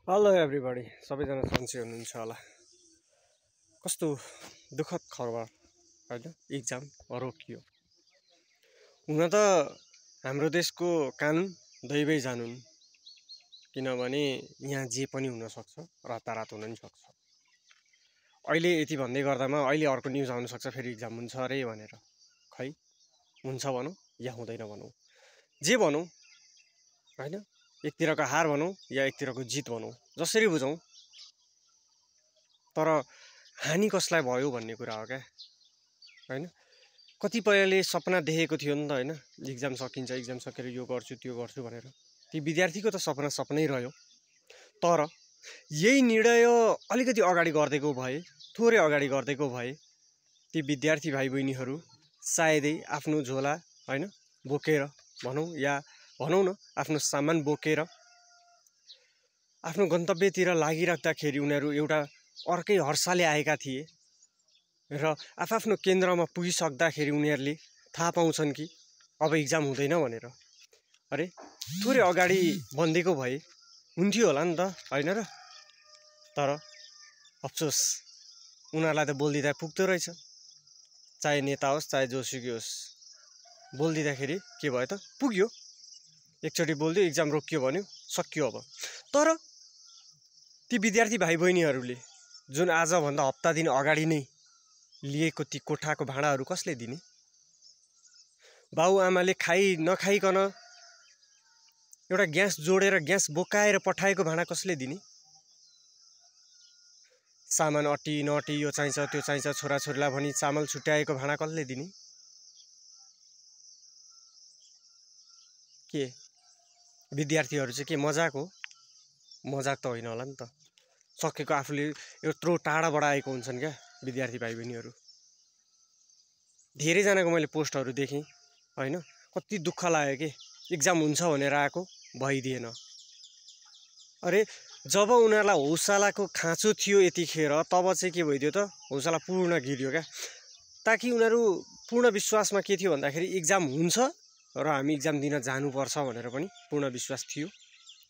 Hello everybody, सबैजना सन्चै हुनुहुन्छ होला। कस्तो दुःखद खबर होइन, इक्जाम रोकियो। हुन त हाम्रो देशको कानुन दैवै जानुन्, किनभने यहाँ जे पनि हुनसक्छ, रातारात हुन नि सक्छ। अहिले यति भन्दै गर्दामा अहिले अर्को न्युज आउन सक्छ, फेरि इक्जाम हुन्छ अरे भनेर। खै हुन्छ भनौँ या हुँदैन भनौँ, जे भनौँ होइन, एकतिरको हार भनौँ या एकतिरको जित भनौँ, जसरी बुझौँ, तर हानि कसलाई भयो भन्ने कुरा हो क्या होइन। कतिपयले सपना देखेको थियो नि त होइन, इक्जाम सकिन्छ, इक्जाम सकेर यो गर्छु त्यो गर्छु भनेर। ती विद्यार्थीको त सपना सपनै रह्यो, तर यही निर्णय अलिकति अगाडि गरिदिएको भए, थोरै अगाडि गरिदिएको भए, ती विद्यार्थी भाइ बहिनीहरू सायदै आफ्नो झोला होइन बोकेर भनौँ, या भनौँ न आफ्नो सामान बोकेर आफ्नो गन्तव्यतिर लागिराख्दाखेरि उनीहरू एउटा अर्कै हर्षले आएका थिए र आफ्नो केन्द्रमा पुगिसक्दाखेरि उनीहरूले थाहा पाउँछन् कि अब इक्जाम हुँदैन भनेर। अरे थोरै अगाडि भनिदिएको भए हुन्थ्यो होला नि त होइन र। तर अफसोस, उनीहरूलाई त बोलिदिँदा पुग्दो रहेछ, चाहे नेता होस् चाहे जोसुकै होस्, बोलिदिँदाखेरि के भयो त, पुग्यो। एकचोटि बोलिदियो, इक्जाम रोकियो भन्यो, सकियो अब। तर ती विद्यार्थी भाइ बहिनीहरूले जुन आजभन्दा हप्ता दिन अगाडि नै लिएको ती कोठाको भाँडाहरू कसले दिने? बाउआमाले नखाइकन एउटा ग्यास जोडेर ग्यास बोकाएर पठाएको भाँडा कसले दिने? सामान अटी नअटी यो चाहिन्छ त्यो चाहिन्छ छोराछोरीलाई भनी चामल छुट्याएको भाँडा कसले दिने? के विद्यार्थीहरू चाहिँ के मजाक हो? मजाक त होइन होला नि त। सकेको आफूले यत्रो टाढाबाट आएको हुन्छन् क्या विद्यार्थी भाइ बहिनीहरू। धेरैजनाको मैले पोस्टहरू देखेँ होइन, कति दुःख लाग्यो कि इक्जाम हुन्छ भनेर आएको, भइदिएन। अरे जब उनीहरूलाई हौसलाको खाँचो थियो यतिखेर, तब चाहिँ के भइदियो त, हौसला पूर्ण गिर्यो क्या। ताकि उनीहरू पूर्ण विश्वासमा के थियो भन्दाखेरि इक्जाम हुन्छ र हामी इक्जाम दिन जानुपर्छ भनेर पनि पूर्ण विश्वास थियो।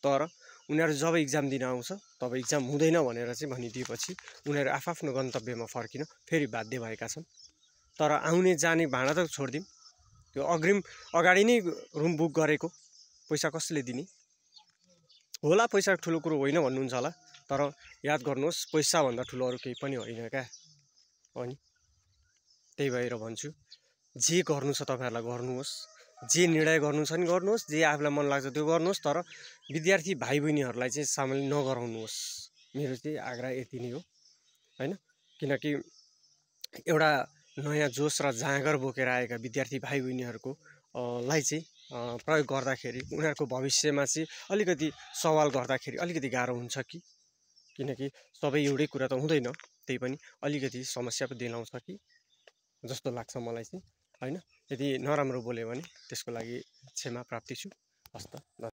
तर उनीहरू जब इक्जाम दिन आउँछ तब इक्जाम हुँदैन भनेर चाहिँ भनिदिएपछि उनीहरू आफ्नो गन्तव्यमा फर्किन फेरि बाध्य भएका छन्। तर आउने जाने भाँडा त छोडिदिउँ, त्यो अगाडि नै रुम बुक गरेको पैसा कसले दिने होला? पैसा ठुलो कुरो होइन भन्नुहुन्छ होला, तर याद गर्नुहोस्, पैसाभन्दा ठुलो अरू केही पनि होइन क्या। अनि त्यही भएर भन्छु, जे गर्नु छ तपाईँहरूलाई गर्नुहोस्, जे निर्णय गर्नु छ नि गर्नुहोस्, जे आफूलाई मन लाग्छ त्यो गर्नुहोस्, तर विद्यार्थी भाइ बहिनीहरूलाई चाहिँ सामेल नगराउनुहोस्। मेरो चाहिँ आग्रह यति नै हो होइन। किनकि एउटा नयाँ जोस र जाँगर बोकेर आएका विद्यार्थी भाइ बहिनीहरूको लाई चाहिँ प्रयोग गर्दाखेरि उनीहरूको भविष्यमा चाहिँ अलिकति सवाल गर्दाखेरि अलिकति गाह्रो हुन्छ कि, किनकि सबै एउटै कुरा त हुँदैन, त्यही पनि अलिकति समस्या पो दिलाउँछ कि जस्तो लाग्छ मलाई चाहिँ होइन। यदि नराम्रो बोल्यो भने त्यसको लागि क्षमा प्रार्थी छु। हस् त।